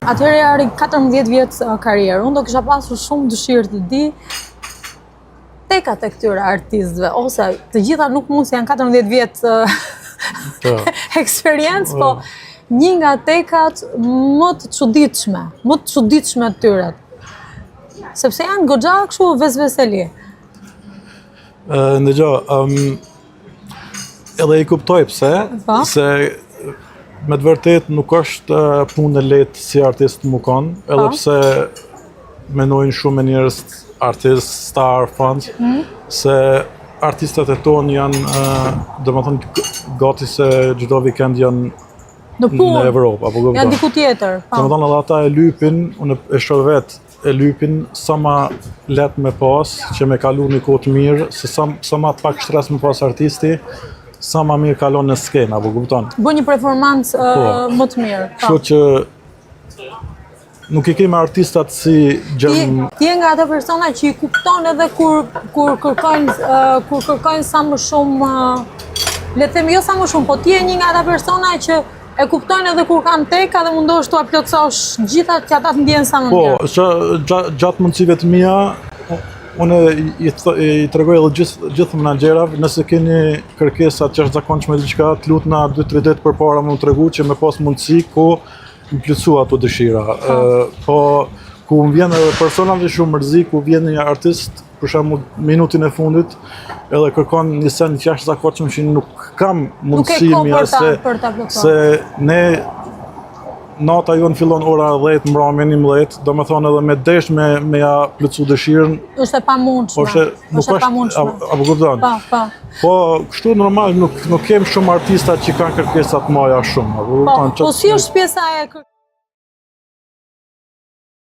Atëherë Jari 14 vjet uh, karrierë. Unë do kisha pasur shumë dëshirë të di tekat e këtyre artistëve ose të gjitha nuk mund se janë 14 vjet uh, Po. eksperiencë, po një nga tekat më të çuditshme, më të çuditshme të tyre. Sepse janë goxha kështu vesveseli. Ë, Ndëgjo, um, edhe i kuptoj pse, Po. se me të vërtet nuk është eh, punë e lehtë si artist më konë, edhe Po. pse menojnë shumë me njerëz artist, star, fans, Mhm. se artistët e tonë janë, eh, domethënë, gati se çdo vikend janë Në punë. në Evropë, apo kupton? Janë diku tjetër. Po. Domethënë edhe ata e lypin, unë e shoh vet, e lypin sa ma lehtë me pas, që me kalu një kohë të mirë, se sa, sa ma pak stres me pas artisti, sa ma mirë kalon në skenë, apo kupton? Bën një performancë uh, Po. më të mirë. Po. Kështu që nuk i kemi artistat si Ti, gjëm... ti je nga ata persona që i kupton edhe kur kur kërkojnë uh, kur kërkojnë sa më shumë uh, le të themi jo sa më shumë, po ti je një nga ata persona që e kuptojnë edhe kur kanë teka dhe mundohesh t'ua plotësosh gjitha që ata të ndjehen sa më Po, mirë. që gjatë gjatë mundësive të mia, unë i, i, th- i tregoj edhe gjithë gjithë menaxherave, nëse keni kërkesa të jashtëzakonshme diçka, të lutna 2-3 ditë përpara më tregu që me pas mundësi ku më plotësu ato dëshira. Ë, po ku më vjen edhe personalisht shumë mërzi, ku vjen një artist, për shembull minutin e fundit, edhe kërkon një sen të jashtëzakonshëm që nuk kam Nuk e mundësi ko mja për ta se për ta plotësuar. se ne nata jonë fillon ora 10, mbrëmje 11, do me thonë edhe me desh me, me ja plotësu dëshirën, Është e pamundshme. ose nuk është e është, pamundshme. apo apo kupton? Po, po. Po, kështu normal nuk nuk kem shumë artista që kanë kërkesa të mëdha shumë, apo Po, kupton? po si është pjesa e kër-